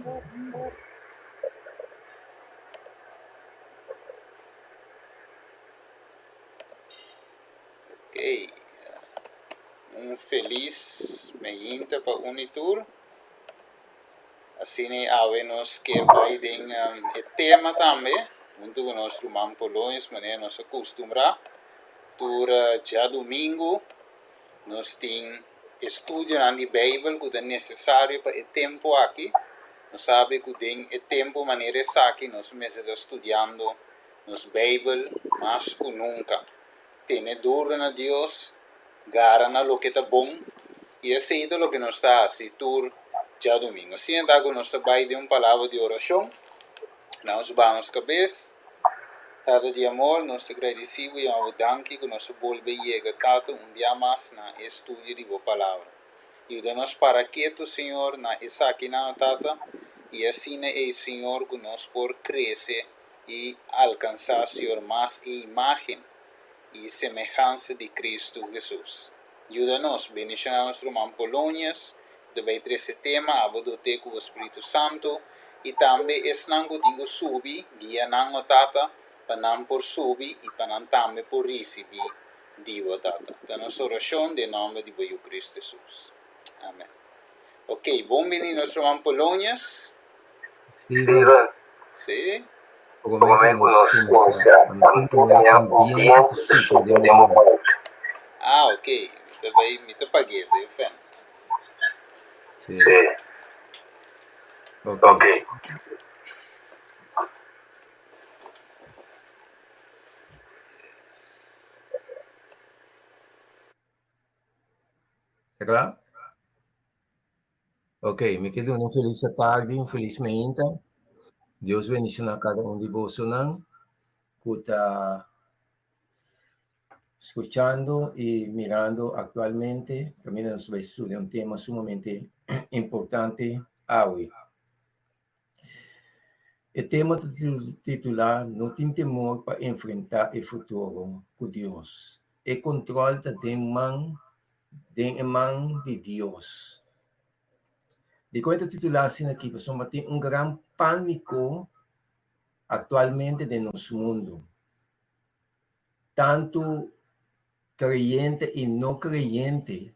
Ok, un felis meinta pa un i tur. Asina awe nos ke bai den e tema tambe huntu ku nos ruman Polonius manera nos a kustumbrá. Tur djadumingu nos tin estudionan di Beibel ku ta nesesario pa e tempu aki. Nos sabi ku den e tempu manera esaki nos mester ta studiando nos Beibel mas ku nunka. Tene duru na Dios, gara na loke ta bon, i esei ta loke nos ta hasi tur djadumingu. Asina ta ku nos ta bai den un palabra di orashon. Nos baha nos kabes. Tata di amor, nos ta gradisí bo i yama bo danki ku nos a bolbe yega, Tata, un bia mas na e studio di bo Palabra. Yuda nos para ketu, Señor, na esakinan, o Tata, i asina ei, Señor, ku nos por krese i alkansá, Señor, mas e imágen i semehansa di Kristu Hesus. Yuda nos, bendishoná nos ruman Polonius, ku ta bai trese tema, abo dot'é ku bo Spiritu Santu, i tambe esnan ku tin ku subi, guia nan, o Tata, pa nan por subi i pa nan tambe por risibí di bo, Tata. Ta nos orashon den nòmber di bo Yu Kristu Hesus. Amèn. Ok, bon bini nos ruman Polonius. Steven. Sí. Prome ku nos kuminsá, mi por haña un bientu ta supla den bo mic. Ah, ok. Mi ta bai, mi ta pag'é, ta e fan. Sí. Ok. Ta kla? Ok, mi ke duna un felis atardi, un felis meinta. Dios bendiciona cada un di bosonan cu ta scuchando y mirando actualmente. Caminda nos bai studia un tema sumamente importante awe. E tema ta titulá No tin temor pa enfrentá e futuro ku Dios. E kontròl ta den man den e man di Dios. Dikon e ta titulá asina aki? Pasobra tin un gran pániko aktualmente den nos mundu. Tantu kreyente i no kreyente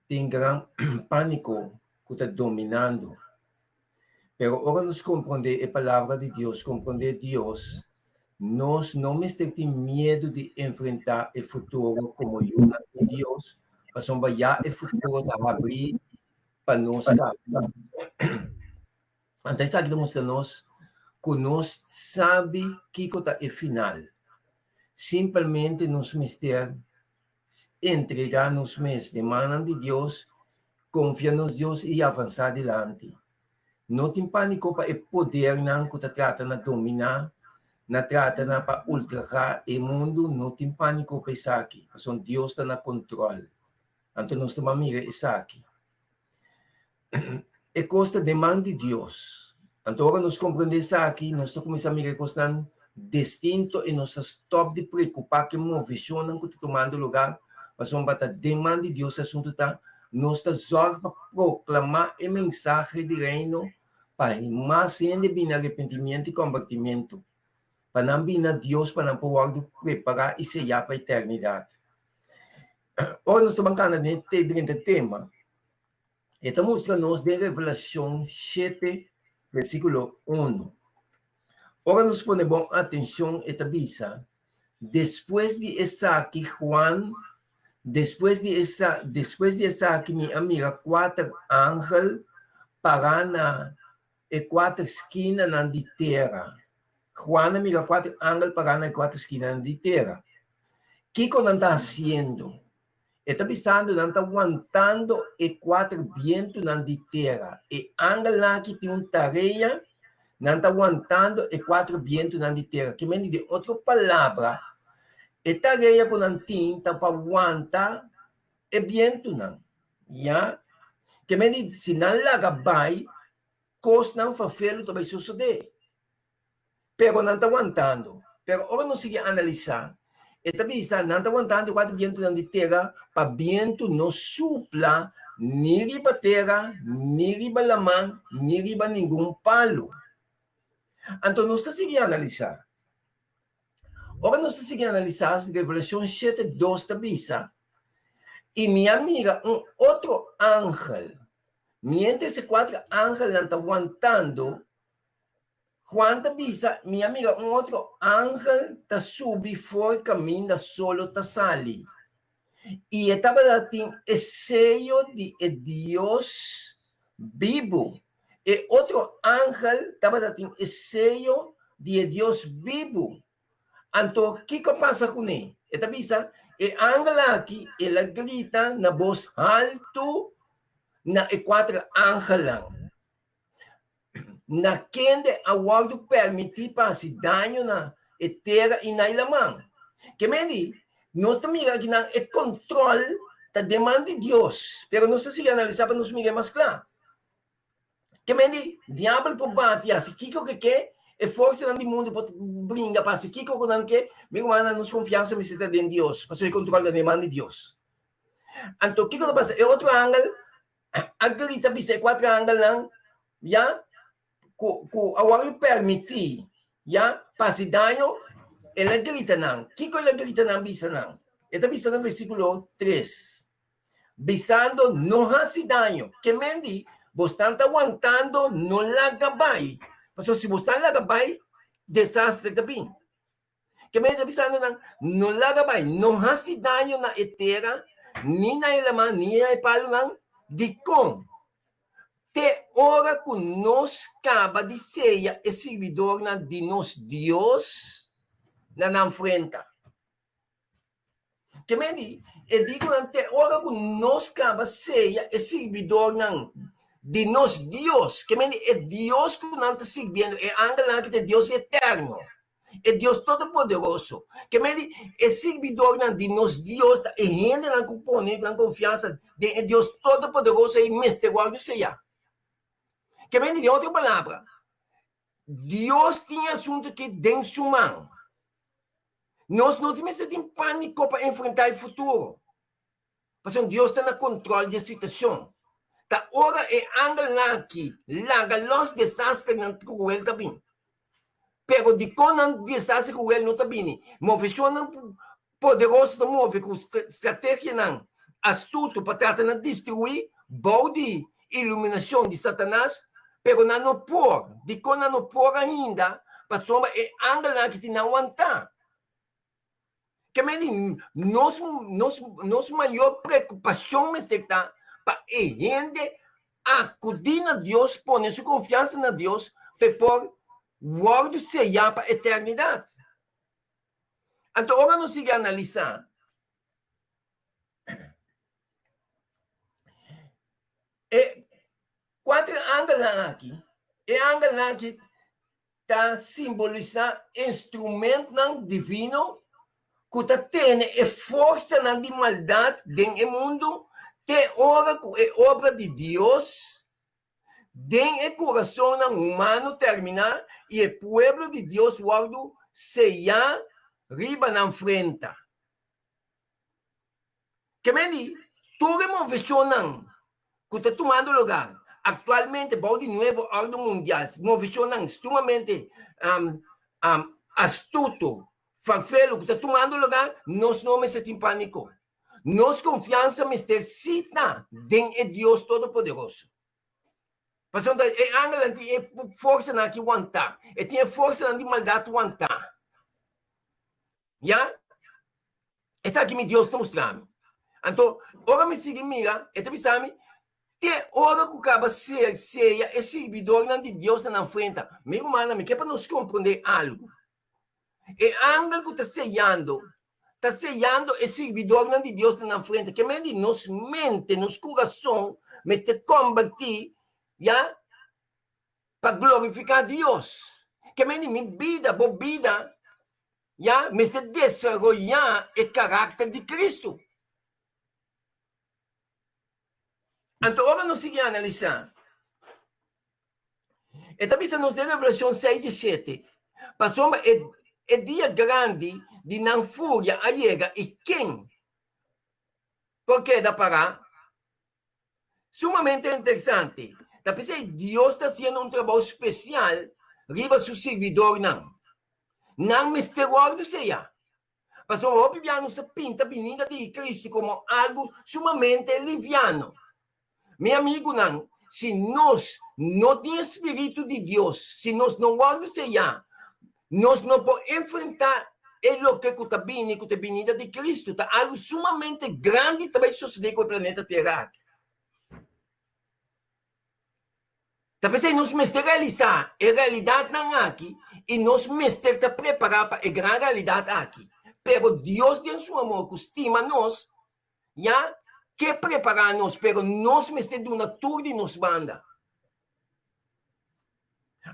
tin gran pániko ku ta dominando. Pero ora nos komprondé e Palabra di Dios, komprondé Dios, nos no mester tin miedu di enfrentá e futuro komo yunan di Dios, pasobra ya e futuro ta habrí pa nos kaba. Anto esaki ta mustra nos ku nos sabi kiko ta e final. Simpelmente nos mester entregá nos mes den mannan di Dios, konfia nos Dios i avansá dilanti. No tin pániko pa e podernan ku ta trata na dominá, na trata na pa ultrahá e mundu, no tin pániko pa esaki, pasobra Dios ta na kontròl. Anto nos ta ban mira esaki. E kos ta den man di Dios. Anto ora nos komprendé esaki, nos ta kuminsá mira e kosnan distinto i nos ta stòp di preokupá ku e moveshonnan ku ta tumando lugá, pasobra ta den man di Dios e asuntu ta. Nos ta zòrg pa proklamá e mensahe di Reino pa mas hende bini arepentimiento i kombertimentu, pa nan bini na Dios pa nan por wòrdu prepará i seyá pa eternidat. Ora nos ta ban kana den e tema, E ta mustra nos den Revelashon shete, versíkulo unu. Ora nos pone bon atenshon, e ta bisa, Despues di esaki Juan, despues di esa, despues di esaki mi a mira kuater angel pará na e kuater skinanan di tera. Juan a mira kuater angel pará na e kuater skinanan di tera. Kiko nan ta hasiendo? E ta bisando nan ta wantando e kuater bientunan di tera. E angelnan aki tin un tarea, nan ta wantando e kuater bientunan di tera. Ke mende di otro palabra, e tarea ku nan tin ta pa wanta e bientunan, ya. Ke mende si nan laga bai, kosnan ferfelu ta bai sosodé. Pero nan ta wantando. Pero ora nos sigui analisá, e ta bisa nan ta wantando e kuater bientunan di tera pa bientu no supla ni riba tera, ni riba laman, ni riba ningun palu. Anto nos ta sigui analisá. Ora nos ta sigui analisá, Revelashon 7:2 ta bisa, I mi a mira un otro angel. Miéntras e kuater angelnan ta wantando, Juan ta bisa, Mi a mira un otro angel ta subi for kaminda solo ta sali. I e tabata tin e seyo di e Dios bibu. E otro angel tabata tin e seyo di e Dios bibu. Anto, kiko a pasa kuné? E ta bisa, E angel aki, el a grita na bos haltu na e kuater angelnan, na kende a wòrdu permití pa hasi daño na e tera i na e laman. Ke men di, nos ta mira akinan e kòntròl ta den man di Dios, pero nos ta sigui analisá pa nos mira e mas kla. Ke men di, diabel por bati hasi kiko ke ke, e forsanan di mundu por bringa pa hasi kiko ku nan ke, mi rumannan nos konfiansa mester ta den Dios, pasobra e kontrol ta den man di Dios. Anto kiko ta pasa? E otro angel a grita bisa e kuater angelnan, ya, ku ku a wòrdu permití, ya, pa hasi daño, el a grita nan. Kiko el a grita nan bisa nan? E ta bisa na versíkulo tres. Bisando no hasi daño. Ke men di, bosnan ta wantando, no laga bai. Pasobra si bosnan laga bai, desastre ta bin. Ke men ta bisando nan, no laga bai, no hasi daño na e tera, ni na e laman, ni na e palunan. Dikon? Te ora ku nos kaba di seya e sirbidornan di nos Dios na nan frenta. Ke men di, e di ku nan te ora ku nos kaba seya e sirbidornan di nos Dios. Ke men di, e Dios ku nan ta sirbiendo, e angelnan aki ta e Dios eterno, e Dios todopoderoso. Ke men di, e sirbidornan di nos Dios ta e hendenan ku pone nan konfiansa den e Dios todopoderoso ei mester wòrdu seyá. Ke men di, den otro palabra, Dios tin e asuntu aki den su man. Nos no tin mester tin pániko pa enfrentá e futuro, pasobra Dios ta na kontròl di e situashon. Ta ora e angelnan aki laga lòs desasternan kruel ta bin. Pero dikon nan desaster kruel no ta bini? Moveshonnan poderoso ta move ku strategianan astuto pa trata na destruí bou di iluminashon di Satanas, pero nan no por. Dikon nan no por ainda? Pasobra e angelnan aki tin nan wantá. Ke men di nos, nos, nos mayor preokupashon mester ta pa e hende akudí na Dios, pone su konfiansa na Dios, pa e por wòrdu seyá pa eternidat. Anto ora nos sigui analisá e kuater angelnan aki, e angelnan aki ta simbolisá instrumentnan divino ku ta tene e forsanan di maldat den e mundu te ora ku e obra di Dios Den e kurasonnan humano terminá i e pueblo di Dios wòrdu seyá riba nan frenta. Ke men di, tur e moveshonnan ku ta tumando lugá aktualmente bou di Nuevo Órden Mundial, moveshonnan sumamente astuto, farfelo ku ta tumando lugá, nos no mester tin pániko. Nos konfiansa mester sí ta den e Dios Todopoderoso. Pasobra e angelnan tin e forsanan aki wantá. E tin e forsanan di maldat wantá. Ya? Esaki mi Dios ta mustra mi. Anto, ora mi sigui mira, e ta bisa mi, te ora ku kaba ser sea e sirbidornan di Dios na nan frenta. Mi rumannan, mi ke pa nos komprondé algu. E angel ku ta seyando, ta seyando e sirbidornan di Dios na nan frente. Ke men di nos mente, nos kurason mester kombertí, ya, pa glorifiká Dios. Ke men di mi bida, bo bida, ya, mester desaroyá e karakter di Kristu. Anto ora nos sigui analisá, e ta bisa nos den Revelashon seis diesshete, Pasobra e e dia grandi di nan furia a yega i ken por keda pará? Sumamente interesante. Ta p'esei Dios ta hasiendo un trabou spesial riba su sirbidornan. Nan mester wòrdu seyá. Pasobra hopi bia nos a pinta binida di Cristo komo algu sumamente liviano. Mi amigunan, si nos no tin e spiritu di Dios, si nos no wòrdu seyá, nos no por enfrentá e loke ku ta bini, ku ta e binida di Cristo. Ta algu sumamente grandi ta bai sosodé ku e planeta Tera aki. Ta p'esei nos mester realisá e realidatnan aki i nos mester ta prepará pa e gran realidat aki. Pero Dios den su amor ku stima nos, ya ke prepará nos, pero nos mester duna tur di nos banda.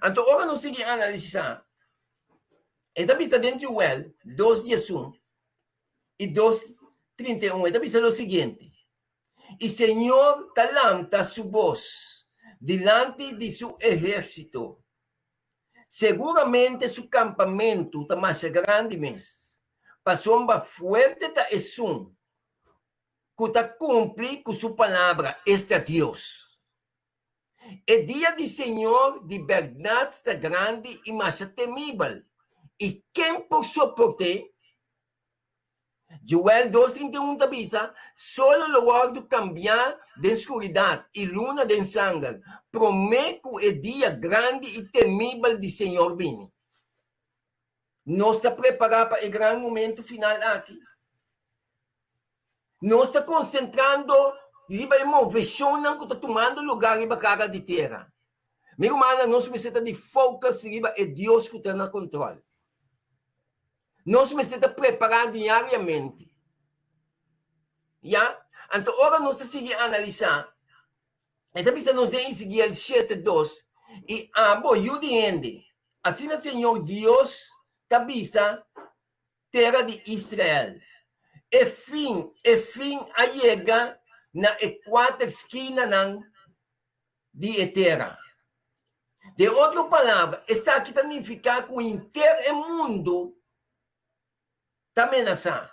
Anto ora nos sigui analisá, e ta bisa den Joel dos diesun i dos 31, e ta bisa lo siguiente, I Señor ta lanta su bos dilanti di su ehérsito. Seguramente su kampamentu ta masha grandi mes, pasobra fuerte ta esun ku ta kumpli ku su palabra, esta Dios. E dia di Señor di bèrdat ta grandi i masha temibel, i ken por soport'é? Joel dos 31 ta bisa, Solo lo wòrdu kambiá den skuridat i luna den sanger, promé ku e dia grandi i temibel di Señor bini. Nos ta prepará pa e gran momentu final aki? Nos ta konsentrando riba e moveshonnan ku ta tumando lugá riba kara di tera. Mi rumannan, nos mester ta di focus riba e Dios ku ta na kontròl. Nos mester ta prepará diariamente. Ya? Anto ora nos ta sigui analisá, e ta bisa nos den Ezekiel shete dos, I abo, yu di hende, asina Señor Dios ta bisa tera di Israel, E fin, e fin a yega na e kuater skinanan di e tera. Den otro palabra, esaki ta nifiká ku henter e mundu ta menasá.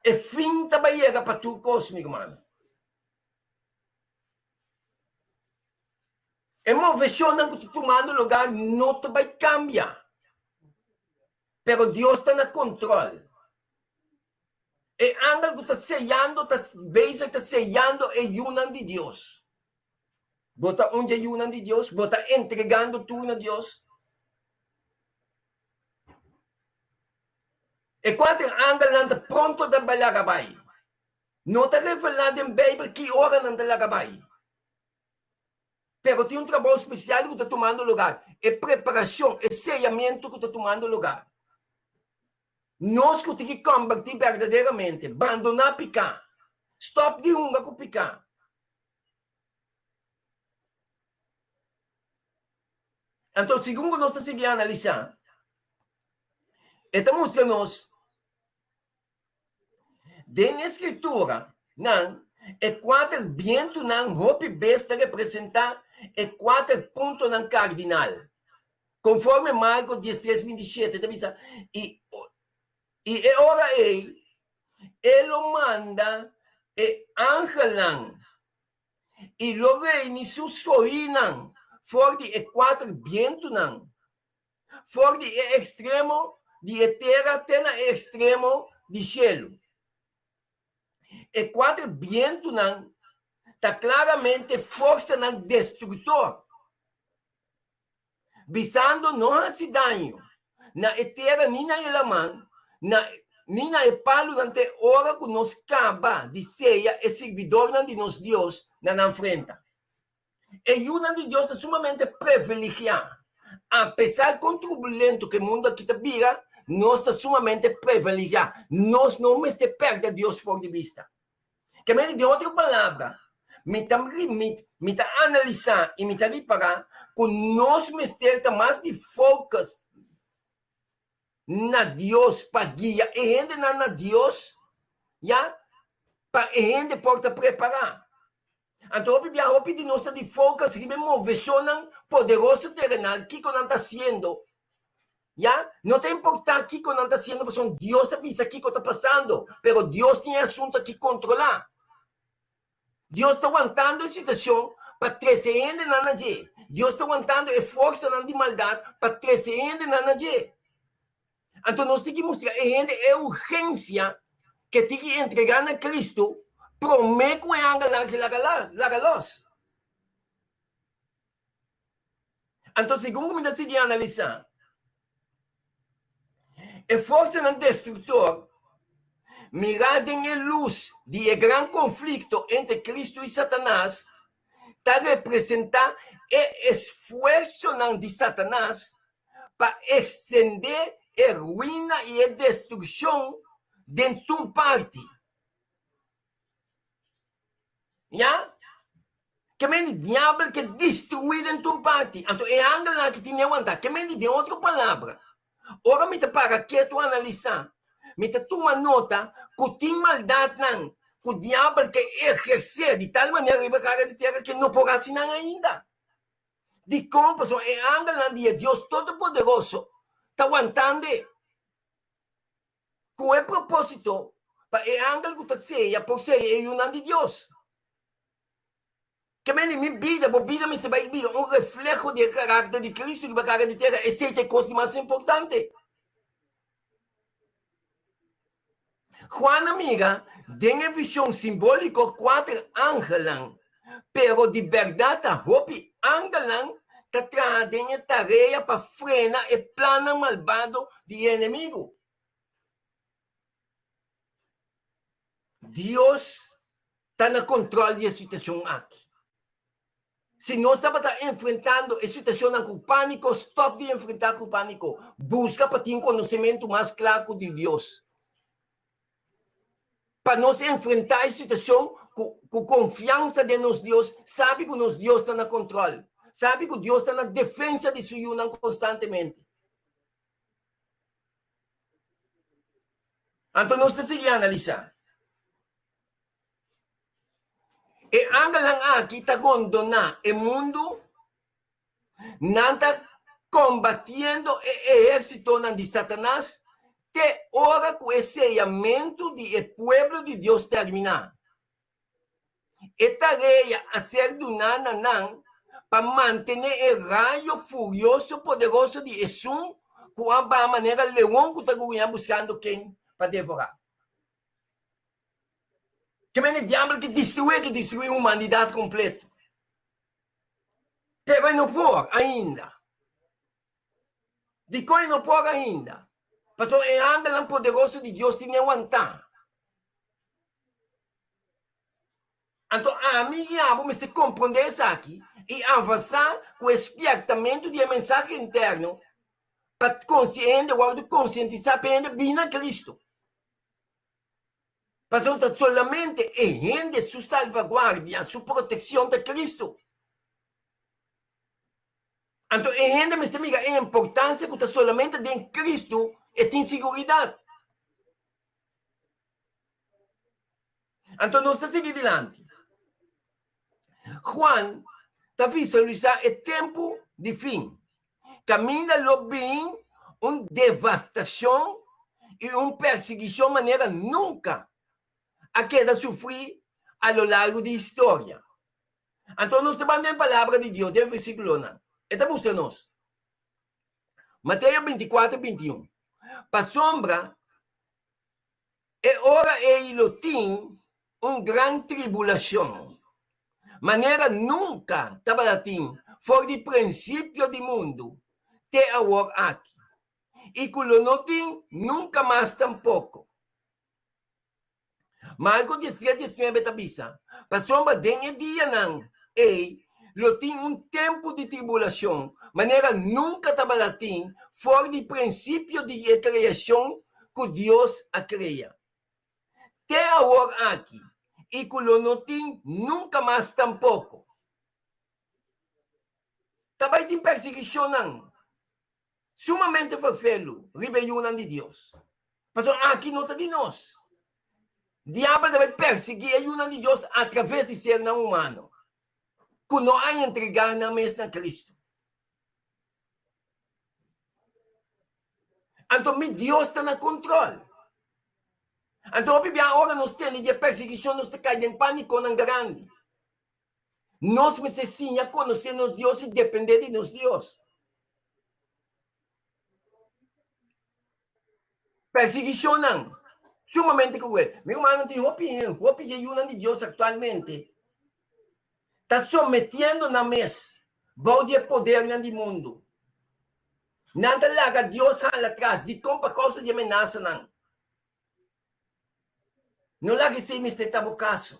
E fin ta bai yega pa tur kos, mi rumannan. E moveshonnan ku ta tumando lugá no ta bai kambia, pero Dios ta na kontrol. E angel ku ta seyando ta bezig ta seyando e yunan di Dios. Bo ta un dje yunan di Dios? Bo ta entregando tur na Dios? E kuater angelnan ta pronto ta bai laga bai. No ta revelá den Beibel ki ora nan ta laga bai. Pero tin un trabou spesial ku ta tumando lugar, e preparashon, e seyamentu ku ta tumando lugar. Nos ku tin ki kombertí berdaderamente, bandoná piká, stòp di hunga ku piká. Anto, segun ku nos ta sigui analisá, e ta mustra nos Den e Skritura nan, e kuater bientunan hopi bes ta representá e kuater puntonan kardinal. Konforme Marko diestres bintishete ta bisa, I i e ora ei e lo manda e angelnan i lo reuni su skohínan for di e kuater bientunan, for di e ekstremo di e tera te na e ekstremo di shelu. E kuater bientunan ta klaramente forsanan destruktor, bisando no hasi daño na e tera ni na e laman, na ni na e palunan te ora ku nos kaba di seya e sirbidornan di nos Dios na nan frenta. E yunan di Dios ta sumamente previligiá. Apesar kon turbulento ku e mundu aki ta bira, nos ta sumamente previligiá. Nos no mester pèrdè Dios for di bista. Ke mester den otro palabra, mi ta mi ta analisá i mi ta ripará ku nos mester ta mas di focus na Dios pa guia e hendenan na Dios, ya, pa e hende por ta prepará. Anto hopi bia hopi di nos ta di focus riba e moveshonnan poderoso terenal, kiko nan ta hasiendo, ya. No ta importá kiko nan ta hasiendo pasobra Dios a bisa kiko ta pasando, pero Dios tin e asunto aki kontrolá. Dios ta wantando e situashon pa trese hendenan na dje. Dios ta wantando e forsanan di maldat pa trese hendenan na dje. Anto nos tin ki mustra e hende e urgensia ke tin ki entregá na Kristu promé ku e angelnan aki laga laga los. Anto segun ku mi ta sigui analisá e forsanan destruktor mirá den e lus di e gran konflikto entre Kristu i Satanas ta representá e esfuersonan di Satanas pa extendé e ruina i e destrukshon den tur parti. Ya? Ke men di diabel ke destruí den tur parti. Anto e angelnan aki tin di aguantá. Ke men di den otro palabra, ora mi ta para ketu analisá, mi ta tuma nota ku tin maldatnan ku diabel ke ehersé di tal manera riba kara di tera ke no por hasi nan ainda. Dikon? Pasobra e angelnan di e Dios Todopoderoso ta wantand'e ku e propósito pa e angel ku ta seya por seya e yunan di Dios. Ke mende mi bida, bo bida mester bai bira un refleho di e karakter di Kristu riba kara di tera. Esei ta e kos di mas importante. Juan a mira den e vision simbóliko kuater angelnan, pero di bèrdat ta hopi angelnan ta traha den e tarea pa frena e plannan malbado di e enemigu. Dios ta na kontròl di e situashon aki. Si nos tabata enfrentando e situashonnan ku pániko, stòp di enfrentá ku pániko. Buska pa tin konosementu mas kla ku di Dios. Pa nos enfrentá e situashon ku ku konfiansa den nos Dios, sabi ku nos Dios ta na kontròl, sabi ku Dios ta na defensa di su yunan konstantemente. Anto nos ta sigui analisá. E angelnan aki ta rondoná e mundu, nan ta kombatiendo e ehérsitonan di Satanas te ora ku e seyamentu di e pueblo di Dios terminá. E tarea a ser duná na nan pa mantené e rayo furioso poderoso di esun ku a baha manera leon ku ta gruñá buskando ken pa devorá. Ke mende diabel ke destruí, ke destruí humanidat kompleto. Pero e no por ainda. Dikon e no por ainda? Pasobra e angelnan poderoso di Dios tin e wantá. Anto ami i abo mester komprondé esaki i avansá ku e spièrtamentu di e mensahe interno pa hende wòrdu konsientisá pa e hende bini na Kristu. Pasobra ta solamente e hende su salvaguardia, su protekshon ta Kristu. Anto e hende mester mira e importansia ku ta solamente den Kristu e tin siguridat. Anto nos ta sigui dilanti. Juan ta visualisá e tempu di fin, kaminda lo bin un devastashon i un persiguishon manera nunka a keda sufrí a lo largu di historia. Anto nos ta ban den Palabra di Dios, den versíkulonan. E ta mustra nos. Mateo 24, 21. Pasobra E ora ei lo tin un gran tribulashon, manera nunka tabatin for di prinsipio di mundu te awor aki, i ku lo no tin nunka mas tampoko. Marko diestres diesnuebe ta bisa, Pasobra den e dianan ei lo tin un tempu di tribulashon, manera nunka tabatin for di prinsipio di e kreashon ku Dios a krea, te awor aki, i ku lo no tin nunka mas tampoko. Ta bai tin persiguishonnan sumamente ferfelu riba e yunan di Dios. Pasobra aki no ta di nos. Diabel ta bai persiguí e yunan di Dios atraves di sernan humano ku no a entregá nan mes na Kristu. Anto mi Dios ta na kontrol. Anto hopi bia ora nos tende di e persiguishon nos ta kai den pánikonan grandi. Nos mester siña konosé nos Dios i dependé di nos Dios. Persiguishonnan sumamente kruel. Mi rumannan, tin hopi hende, hopi dje yunan di Dios aktualmente ta sometiendo nan mes bou di e podernan di mundu. Nan ta laga Dios hala tras. Dikon? Pa kousa di e menasanan. No laga esei mester ta bo kaso.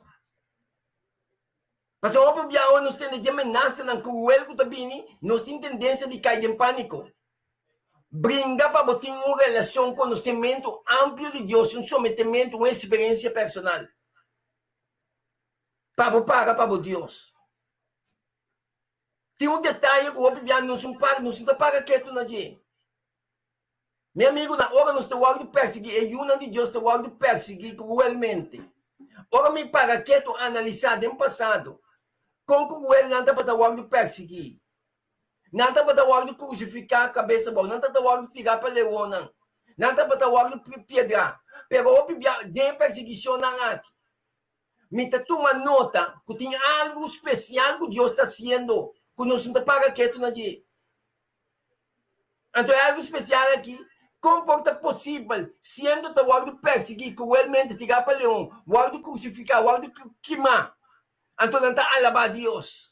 Pasobra hopi bia ora nos tende di e menasanan kruel ku ta bini, nos tin tendensia di kai den pániko. Bringa pa bo tin un relashon, konosementu amplio di Dios, un sometementu, un eksperensia personal. Pa bo para pa bo Dios. Tin un detaye ku hopi bia nos un para, nos no ta para ketu na dje. Mi amigunan, ora nos ta wòrdu persiguí, e yunan di Dios ta wòrdu persiguí kruelmente. Ora mi para ketu analisá den pasado kon kruel nan tabata wòrdu persiguí. Nan tabata wòrdu krusifiká kabes abou, nan tabata wòrdu tirá pa leonnan, nan tabata wòrdu piedrá. Pero hopi bia den e persiguishonnan aki, mi ta tuma nota ku tin algu spesial ku Dios ta hasiendo ku nos no ta para ketu na dje. Anto e algu spesial aki, kon por ta posibel, siendo ta wòrdu persiguí kruelmente, tirá pa leon, wòrdu krusifiká, wòrdu kimá, anto nan ta alabá Dios?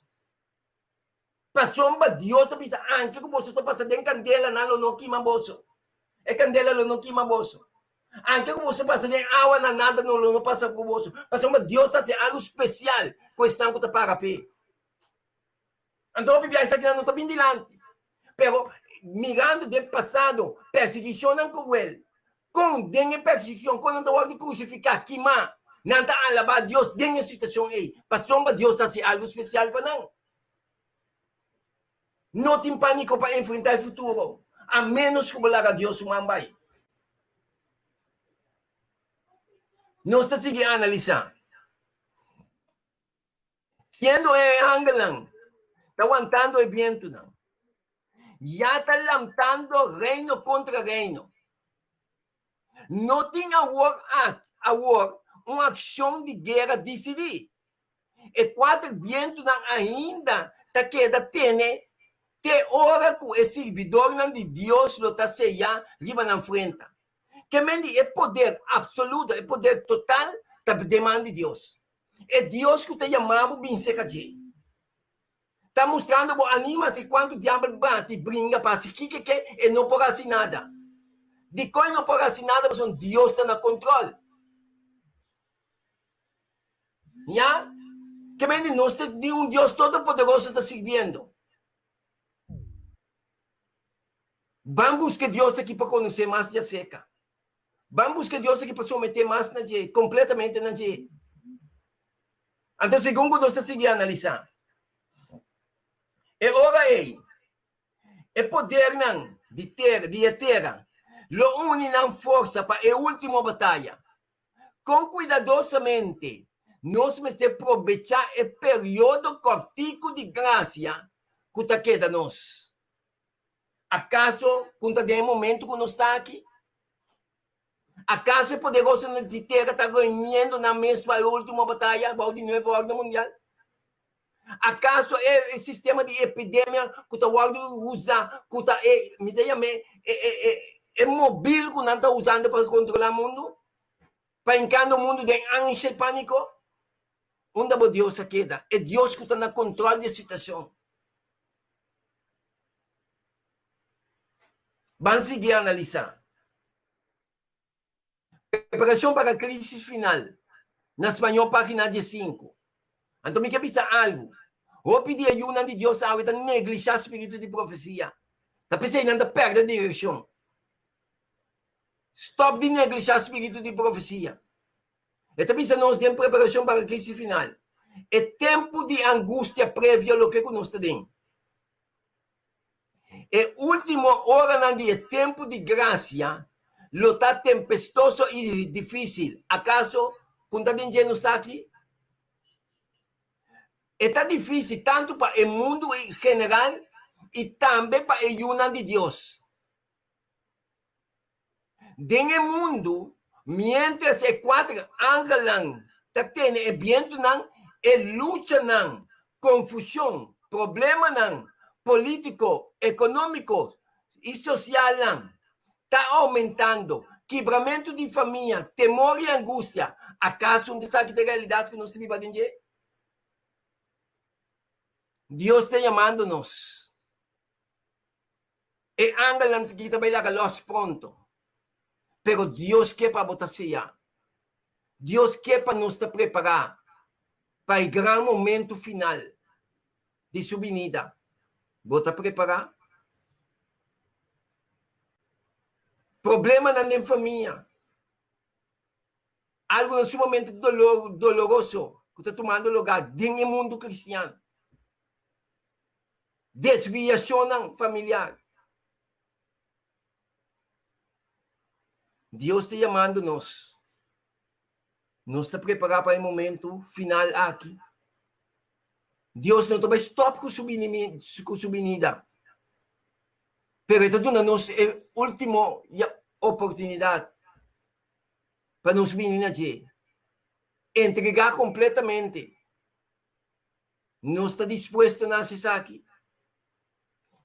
Pasobra Dios a bisa, Anke ku boso ta pasa den kandela, nan lo no kima boso. E kandela lo no kima boso. Anke ku boso pasa den awa, nan nada no lo no pasa ku boso. Pasobra Dios ta hasi algu spesial ku esnan ku ta para p'e. Anto hopi bia esakinan no ta bin dilanti. Pero mirando den pasado, persiguishonnan kruel, kon den e persiguishon, kon nan ta wòrdu krusifiká, kimá, nan ta alabá Dios den e situashon ei, pasobra Dios ta hasi algu spesial pa nan. No tin pániko pa enfrentá e futuro, a ménos ku bo laga Dios su man bai. Nos ta sigui analisá. Siendo e angelnan ta wantando e bientunan, ya ta lantando reino kontra reino. No tin awor awor un akshon di guera disidí. E kuater bientunan ainda ta keda tene te ora ku e sirbidornan di Dios lo ta seyá riba nan frenta. Ke men di e poder apsoluto, e poder total ta den man di Dios. E Dios ku ta yama bo bin serka dje. Ta mustrando bo anima si kuantu diabel bati, bringa pa hasi kiko ke, e no por hasi nada. Dikon e no por hasi nada? Pasobra Dios ta na kontrol. Ya? Ke mende nos ta di un Dios todopoderoso ta sirbiendo. Ban buska Dios aki pa konosé mas djaserka. Ban buska Dios aki pa someté mas na dje, kompletamente na dje. Anto segun ku nos ta sigui analisá e ora ei, e podernan di tera, di e tera lo uni nan forsa pa e último bataya. Kon kuidadosamente nos mester probechá e periodo kòrtiku di grasia ku ta keda nos? Akaso ku ta den e momentu ku nos ta aki? Akaso e poderosonan di tera ta reuniendo nan mes pa e ultimo bataya bou di Nuevo Orden Mundial? Akaso e sistema di epidemia ku ta wòrdu usá, ku ta e, mi ta yam'é, e, e, e, e mobil ku nan ta usando pa kontrolá mundu, pa hinkando mundu den ansha i pániko? Unda bo Dios a keda? E Dios ku ta na kontrol di e situashon. Ban sigui analisá. Preparashon para krisis final, na spañó página diesinku. Anto mi ke bisa algu. Hopi di e yunan di Dios awe ta neglishá spiritu di profesia. Ta p'esei nan ta pèrdè direkshon. Stòp di neglishá spiritu di profesia. E ta bisa nos den Preparashon para Krisis Final, e tempu di angustia previo loke ku nos ta den. E último oranan di e tempu di grasia lo ta tempestoso i difísil. Akaso ku ta den dje nos ta aki? E ta difísil tantu pa e mundu en general i tambe pa e yunan di Dios. Den e mundu, miéntras e kuater angelnan ta tene e bientunan, e luchanan. Konfushon, problemanan polítiko, ekonómiko i sosialnan ta oumentando, kibramentu di famia, temor i angustia. Akaso un ta esaki ta e realidat ku nos ta biba den dje? Dios ta yamando nos. E angelnan ta kita bai laga lòs pronto. Pero Dios ke pa bo ta seyá. Dios ke pa nos ta prepará pa e gran momento final di su binida. Bo ta prepará? Problemanan den famia, algunan sumamente dolor, doloroso ku ta tumando lugá den e mundu kristian. Desviashonnan familiar. Dios ta yamando nos. Nos ta prepará pa e momento final aki. Dios no ta bai stòp ku su ku su binida. Pero e ta duna nos e último oportunidat pa nos bini na dje. Entregá kompletamente. Nos ta dispuesto na hasi esaki?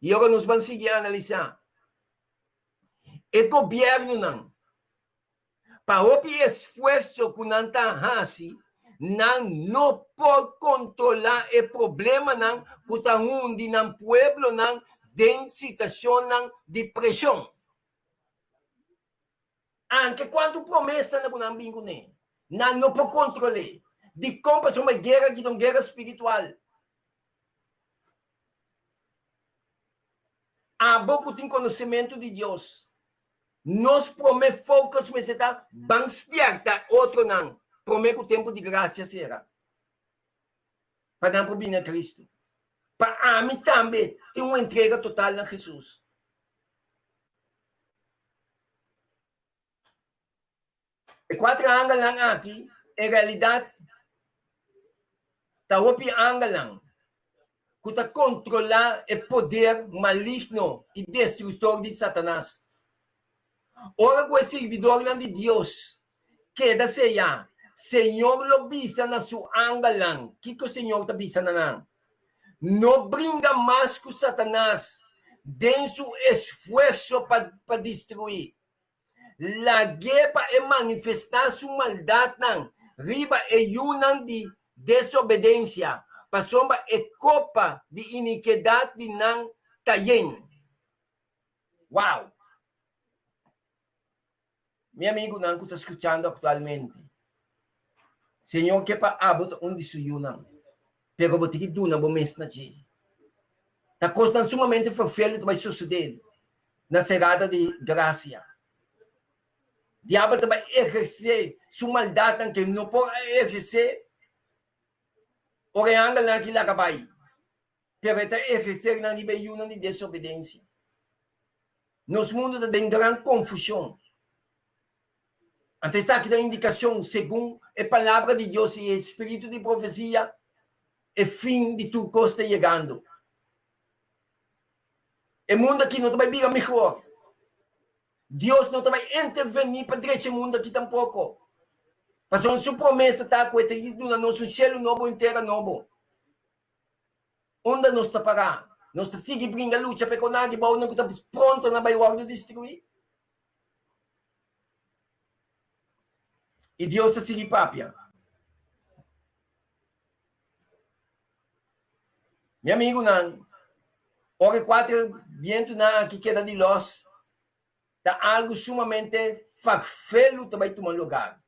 I ora nos ban sigui analisá e gobièrnunan, pa hopi esfuerso ku nan ta hasi, nan no por kontrolá e problemanan ku ta hundi nan pueblonan den situashonnan di preshon. Anke kuantu promesanan ku nan bin kuné, nan no por kontrol'é. Dikon? Pasobra e guera aki ta un guera spiritual. Abo ku tin konosementu di Dios, nos promé focus mester ta ban spièrta otronan promé ku tempu di grasia sera, pa nan por bini na Kristu. Pa ami tambe tin un entrega total na Hesus. E kuater angelnan aki en realidat ta hopi angelnan ku ta kontrolá e poder maligno i destruktor di Satanas. Ora ku e sirbidornan di Dios keda seyá, Señor lo bisa na su angelnan. Kiko Señor ta bisa na nan? No bringa mas ku Satanas den su esfuerso pa destruí. Lag'é pa e manifestá su maldatnan riba e yunan di desobedensia, pasobra e kopa di inikedat di nan ta yen. Wow! Mi amigunan ku ta skuchando aktualmente, Señor ke pa abo ta un di su yunan, pero bo tin ki duna bo mes na dje. Ta kosnan sumamente ferfelu ta bai sosodé na serada di grasia. Diabel ta bai ehersé su maldatnan ke no por a ehersé ora e angelnan aki laga bai, pero e ta ehersé nan riba e yunan di desobedensia. Nos mundu ta den gran konfushon. Anto esaki ta un indikashon, segun e Palabra di Dios i e spiritu di profesia, e fin di tur kos ta yegando. E mundu aki no ta bai bira mihor. Dios no ta bai intervení pa drecha e mundu aki tampoko. Pasobra su promesa ta ku e ta duna nos un shelu nobo i un tera nobo. Unda nos ta pará? Nos ta sigui bringa lucha pa e konagi bounan ku ta pronto na bai wòrdu destruí? I Dios ta sigui papia. Mi amigunan, ora e kuater bientunan aki keda di lòs, ta algu sumamente farfelu ta bai tuma lugar.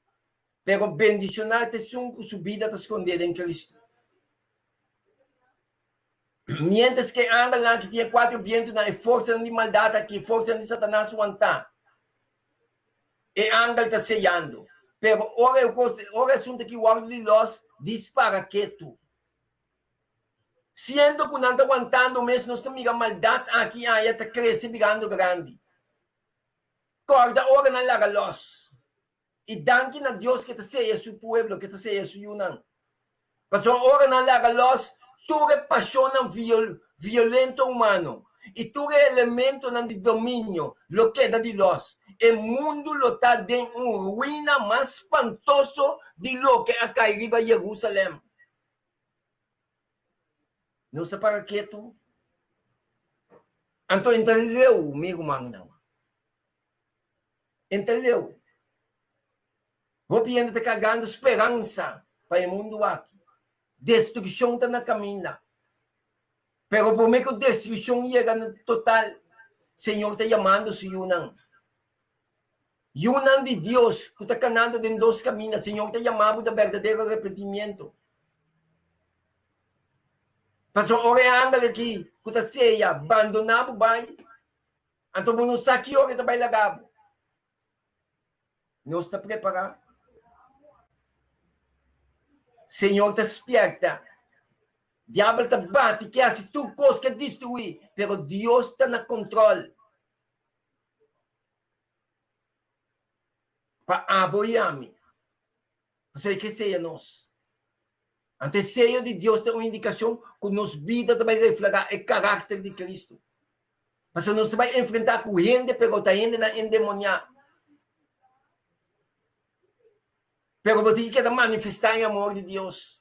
Pero bendishoná ta esun ku su bida ta skondé den Kristu. Miéntras ku e angelnan aki tin e kuater bientunan, e forsanan di maldat aki, e forsanan di Satanas wantá, e angel ta seyando. Pero ora e kos, ora e asuntu aki wòrdu di lòs, dispara ketu. Siendo ku nan ta wantando mes, nos ta mira maldat aki aya ta krese birando grandi. Kòrda ora nan laga lòs. I danki na Dios ke ta seya su pueblo, ke ta seya su yunan. Pasobra ora nan laga lòs tur e pashonnan violento humano i tur e elementonan di dominio lo keda di lòs. E mundu lo ta den un ruina mas spantoso di loke a kai riba Jerusalèm. Nos a para ketu. Anto e ta leu, mi rumannan. E ta leu. Hopi hende ta kargando speransa pa e mundu aki. Destrukshon ta na kaminda. Pero promé ku destrukshon yega na total, Señor ta yamando su yunan. Yunan di Dios ku ta kanando den dos kaminda, Señor ta yama bo na berdadero arepentimiento. Pasobra ora e angel aki ku ta seya bandoná bo bai, anto bo no sa ki ora e ta bai laga bo. Nos ta prepará? Señor ta spierta. Diabel ta bati, ke hasi tur kos, ke destruí, pero Dios ta na kontrol. Pa abo i ami. Pasobra e ke seya nos. Anto e seyo di Dios ta un indikashon ku nos bida ta bai reflehá e karakter di Kristu. Pasobra nos ta bai enfrentá ku hende, pero ta hendenan endemoniá. Pero bo tin ki keda manifestá e amor di Dios.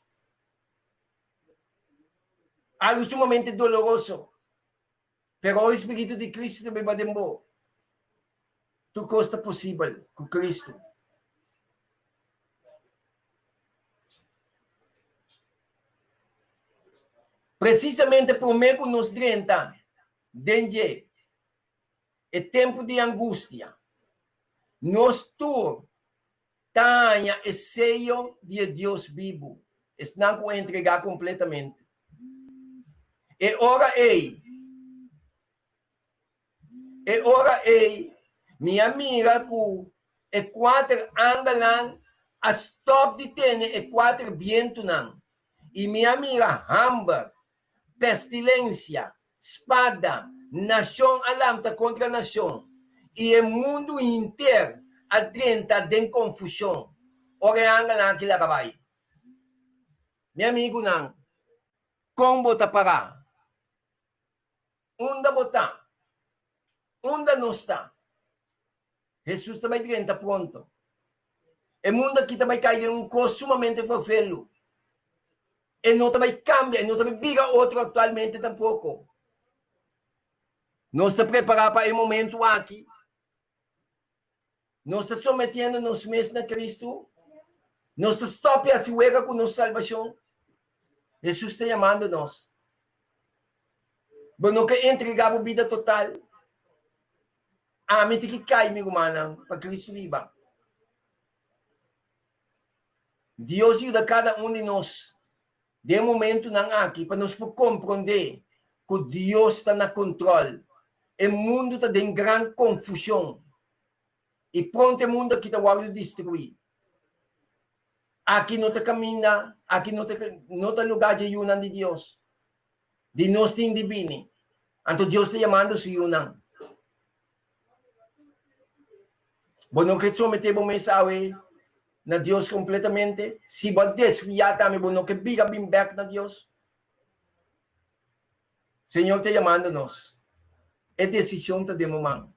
Algu sumamente doloroso. Pero ora e Spiritu di Kristu ta biba den bo, tur kos ta posibel ku Kristu. Presisamente promé ku nos drenta den dje e tempu di angustia, nos tur ta haña e seyo di e Dios bibu, esnan ku a entregá kompletamente. E ora ei, e ora ei mi a mira ku e kuater angelnan a stòp di tene e kuater bientunan, i mi a mira hamber, pestilensia, spada, nashon a lanta kontra nashon, i e mundu henter a drenta den konfushon ora e angelnan aki laga bai. Mi amigunan, kon bo ta pará? Unda bo ta? Unda nos ta? Hesus ta bai drenta pronto. E mundu aki ta bai kai den un kos sumamente ferfelu. E no ta bai kambia, e no ta bai bira otro aktualmente tampoko. Nos ta prepará pa e momentu aki. Nos ta sometiendo nos mes na Kristu. Nos ta stòp di hasi wega ku nos salbashon. Hesus ta yamando nos. Bo no ke entregá bo bida total. Ami tin ki kai, mi rumannan, pa Kristu biba. Dios yuda kada un di nos den e momentunan aki pa nos por komprondé ku Dios ta na kontrol. E mundu ta den gran konfushon i pronto e mundu aki ta wòrdu destruí. Aki no ta kaminda, aki no ta no ta lugá dje yunan di Dios. Di nos tin di bini. Anto Dios ta yamando su yunan. Bo no ke someté bo mes awe na Dios kompletamente? Si bo a desviá tambe bo no ke bira bin bèk na Dios? Señor ta yamando nos. E desishon ta den bo man.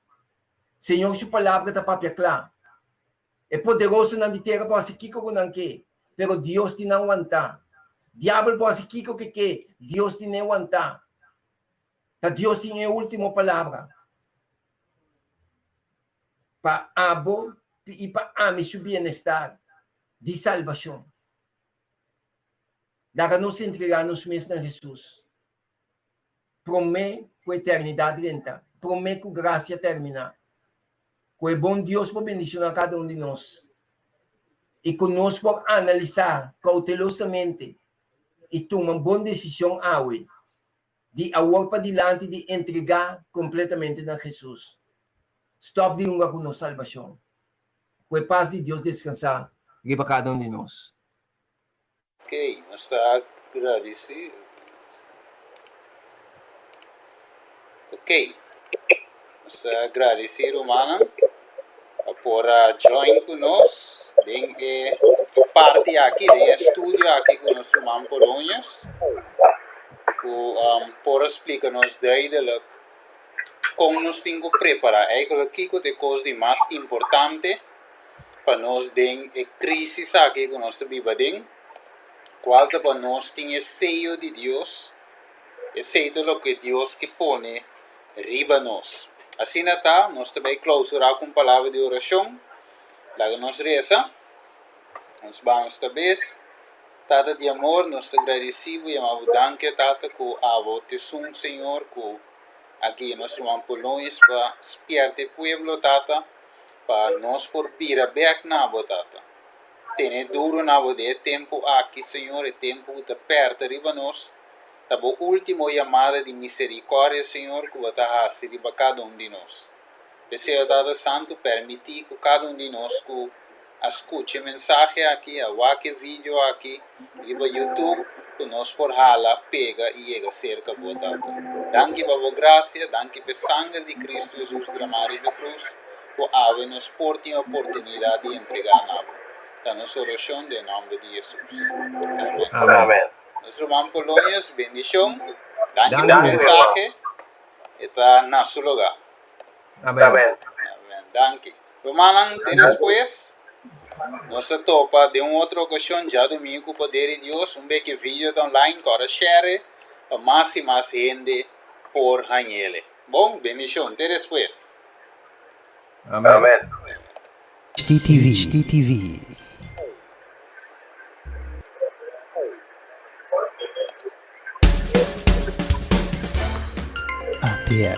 Señor su palabra ta papia kla. E poderosonan di tera por hasi kiko ku nan ke, pero Dios tin nan wantá. Diabel por hasi kiko ke ke, Dios tin e wantá. Ta Dios tin e último palabra. Pa abo i pa ami su bienestar di salbashon. Laga nos entregá nos mes na Hesus promé ku eternidat drenta, promé ku grasia terminá. Ku e bon Dios por bendishoná kada un di nos i ku nos por analisá koutelosamente i tuma bon desishon awe, di awor padilanti di entregá kompletamente na Hesus. Stòp di hunga ku nos salbashon. Ku e pas di Dios deskansá riba kada un di nos. Ok, nos ta agradeci. Ok, nos ta agradeci rumannan pa por a join cu nos den e parti aki, den e studio aki cu nos ruman Polonius, cu por a splica nos duidelijk con nos tin cu prepara, eigenlijk kico ta e cos di mas importante pa nos den e crisis aki cu nos ta biba den, cual ta pa nos tin e seyo di Dios. Esei ta loke Dios ke pone riba nos. Asina ta, nos ta bai klausurá ku un palabra di orashon. Laga nos resa. Nos baha nos kabes. Tata di amor, nos ta gradisí bo, yama bo danki, Tata, ku abo ta esun, Señor, ku a guia nos ruman Polonius pa spièrta e pueblo, Tata, pa nos por bira bèk na bo, Tata. Tene duru na bo den e tempu aki, Señor, e tempu ku ta pèrta riba nos. Ta bo último yamada di miserikòrdia, Señor, ku bo ta hasi riba kada un di nos. P'esei, o Tata Santu, pèrmití ku kada un di nos ku a skucha e mensahe aki, a wak e video aki riba YouTube, ku nos por hala, pega i yega serka bo, Tata. Danki pa bo grasia, danki pa e sanger di Kristu Hesus dramá riba e krus, ku awe nos por tin oportunidat di entregá na bo. Ta nos orashon den nòmber di Hesus. Amen. Amen. Nos ruman Polonius, bendishon. Danki pa e mensahe. E ta na su lugá. Amen. Amen. Amen. Danki. Rumannan, te despues. Nos ta topa den un otro ocasion djadumingu cu poder di Dios. Un bek e video ta online, kòrda share pa mas y mas hende por hañ'ele. Bon, bendicion. Te despues. Amen. Amen. HDTV.